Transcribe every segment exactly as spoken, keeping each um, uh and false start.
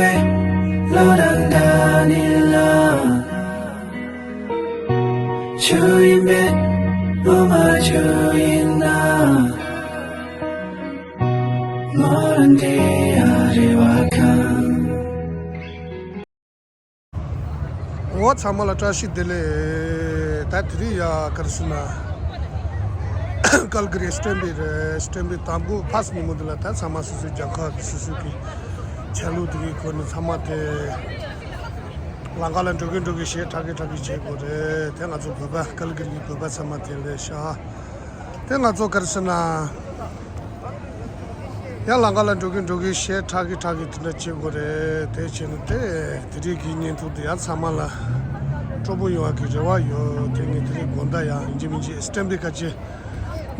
བློ་དང་འདྲ་ནི་ལ། ཆུ་ཡིན་པས་བློ་མ་ཆུ་ཡིན་ན། མོ་རང་དེ་ཡ་རེ་བ་ཁང་། འོ་ཚང་མ་ལ་བཀྲ་ཤིས་བདེ་ལེགས། ད་དེ་རིང་ཡ་ག་རེ་ཟེར་ན། ཀལ་ག་རི་སི་ཊེམ་པི་རེད། སི་ཊེམ་པི་དང་པོ་ཕར་ཚུར་ཉིན་མོ་འདི་ལ་ད་ཚང་མ་སོ་སོའི་རྒྱལ་ཁབ་སོ་སོ་གི་ཆ་ལུགས་དེ་གི་སྒོ་ནས་ཚང་མ་དེ་ལམ་ཁ་ལ་འགྲོ་གི་འགྲོ་གི་གཞས་འཁྲབ་གི་འཁྲབ་གི་བྱེད་དགོས་རེད། དེ་ང་ཚོ་བོད་པ་ཀལ་ག་རི་གི་བོད་པ་ཚང་མ་དེ་ལས་ཤག་དེ་ང་ཚོ་ག་རེ་ཟེར་ན། ཡང་ལམ་ཁ་ལ་འགྲོ་གི་འགྲོ་གི་གཞས་འཁྲབ་གི་འཁྲབ་གི་དེ་འདྲ་བྱེད་དགོས་རེད། དེ་བྱས་ནས་དེ་དེ་རིང་གི་བརྙན་ཐུང་དེ་ཡང་ཚང་མ་ལ་སྤྲོ་པོ་ཡོང་བ་གི་རེ་བ་ཡོད། དེ་ངས་དེ་རིང་དགོང་དག་ཡང་ཡིན་གཅིག་མིན་གཅིག་སི་ཊེམ་པི་ཁ་ཆེ་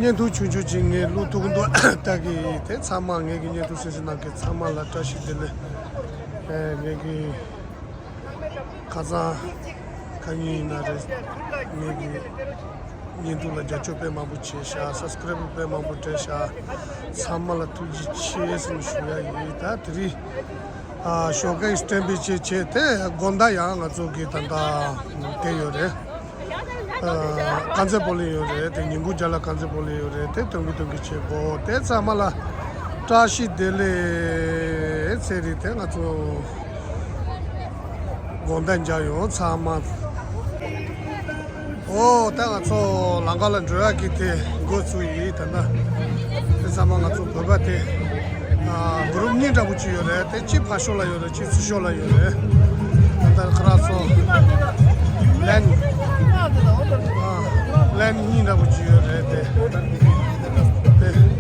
བརྙན་ཐུང་ཆུང་ཆུང་ཅིག་ངས་བླུག་ཐུབ་ཀྱི་འདུག་ལྟ་གི་དེ་ཚང་མ་ངེད་ཀྱི་བརྙན་ཐུང་གསན་གཟིགས་གནང་མཁན་ཚང་མ་ལ་བཀྲ་ཤིས་བདེ་ལེགས། ཨེ་ངེད་ཀྱི་ཁ་སང་ཁ་ཉིན་ཡིན་ན་རེད། ངེད་ཀྱི་བརྙན་ཐུང་ལ་རྒྱབ་སྐྱོར་དཔེ་མང་པོ་བྱས་ཤག་སབ་སི་ཀ་རེབ་དཔེ་མང་པོ་སྤྲད་ཤག་ཚང་མ་ལ་ཐུགས་རྗེ་ཆེ་ཟེར་ནས་ཞུ་ཡ་ཡིན། ད་དེ་རིང་ཨ་ཞོགས་ཀས་སི་ཊེམ་པི་བྱས་བྱས་དེ་དགོང་དག་ཡང་ང་ཚོ་གི་ད་ལྟ་དེ་ཡོད་རེད། ཨ་དཀར་མཛེས་པོ་ལི་ཡོད་རེད། དེ་ཉིན་གུང་རྒྱབ་ལ་དཀར་མཛེས་པོ་ལི་ཡོད་རེད། དེ་སྟོན་གི་སྟོན་གི་བྱེད་དགོས། དེ་ཚང་མ་ལ་བཀྲ་ཤིས་བདེ་ལེགས། ཚེ་རིང་དེ་ང་ཚོ་དགོང་དག་མཇལ་ཡོང་ཚང་མ། ཨོ་ད་ང་ཚོ་ལམ་ཁ་ལ་འགྲོ་ཡག་གི་དེ་འགོ་ཚུགས་ཡིན། ད་ལྟ་དེ་ཚང་མ་ང་ཚོ་བོད་པ་དེ་ཨ་གུ་རུབ་གཉིས་འདྲ་པོ་ཅིག་ཡོད་རེད། དེ་གཅིག་ཕར་ཕྱོགས་ལ་ཡོད་རེད། གཅིག་ཚུར་ཕྱོགས་ལ་ཡོད་རེད། ད་ལྟ་ཁ་རག་ཚོ་ལན་ཨ་ལན་གཉིས་འདྲ་པོ་ཅིག་ཡོད་རེད། དེ་དེ།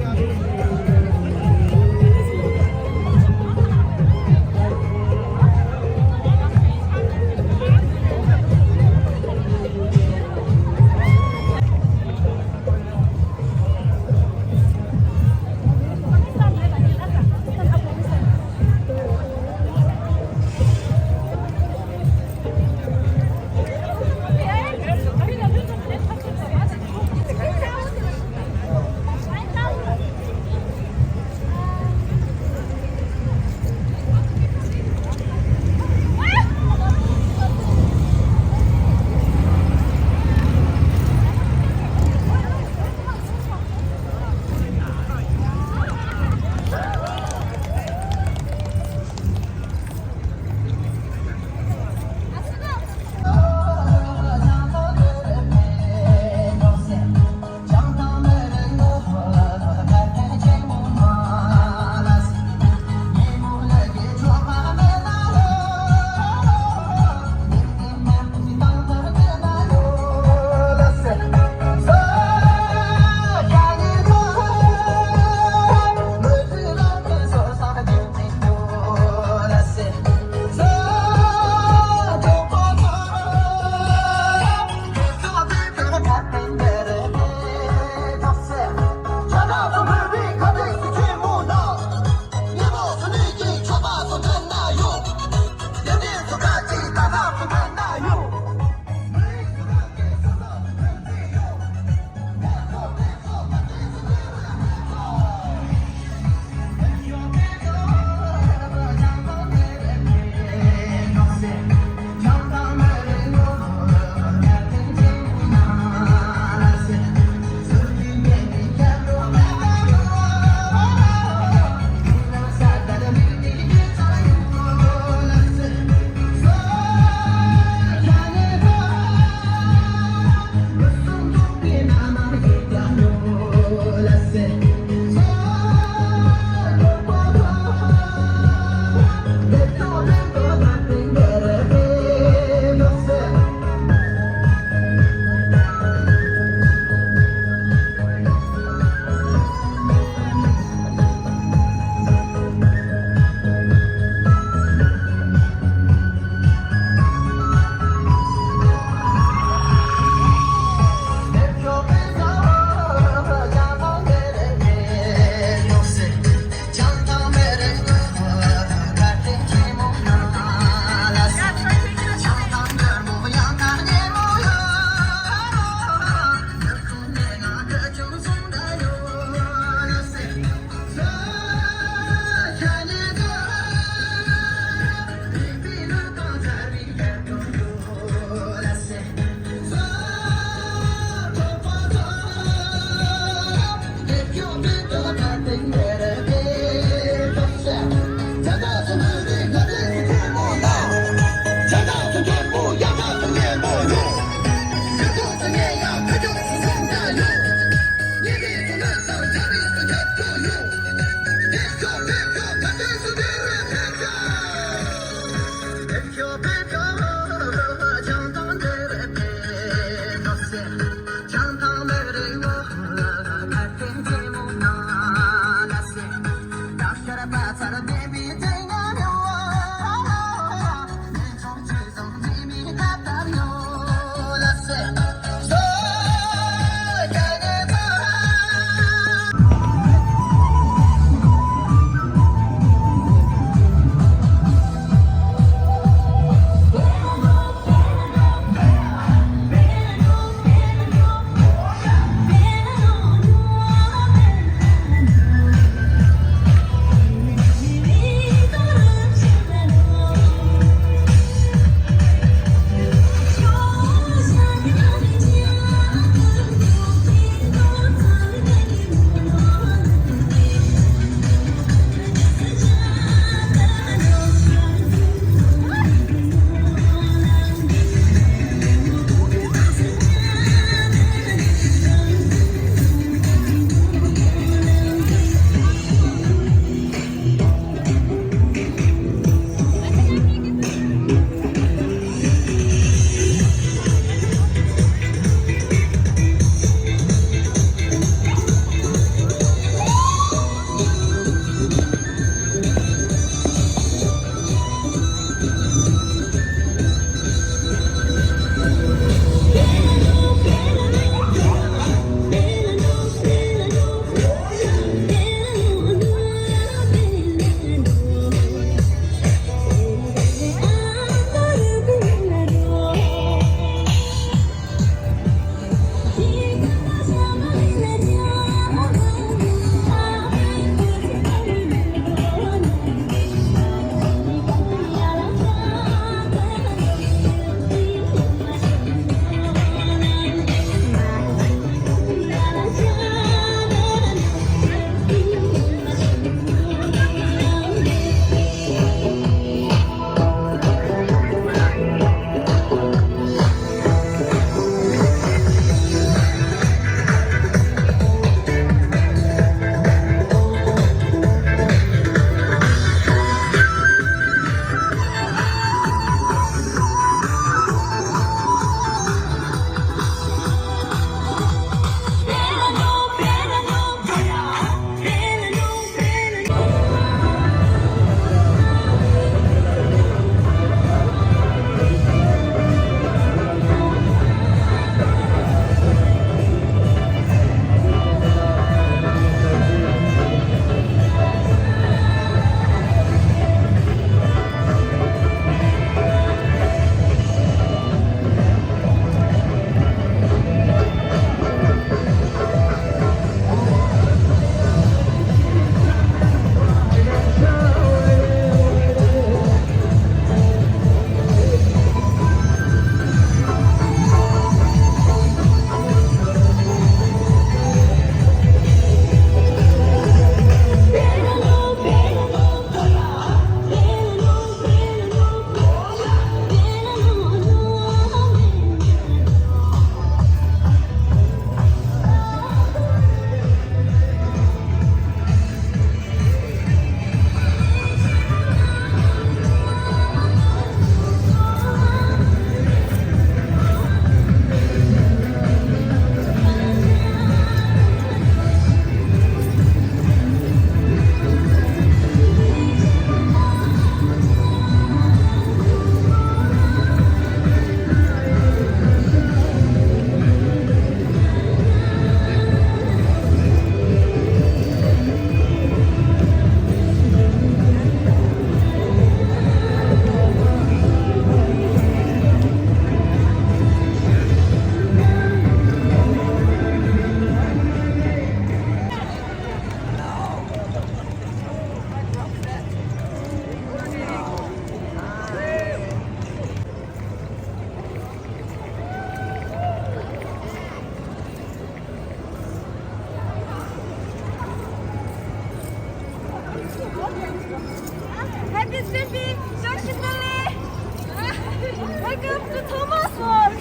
Welcome to Thomas World.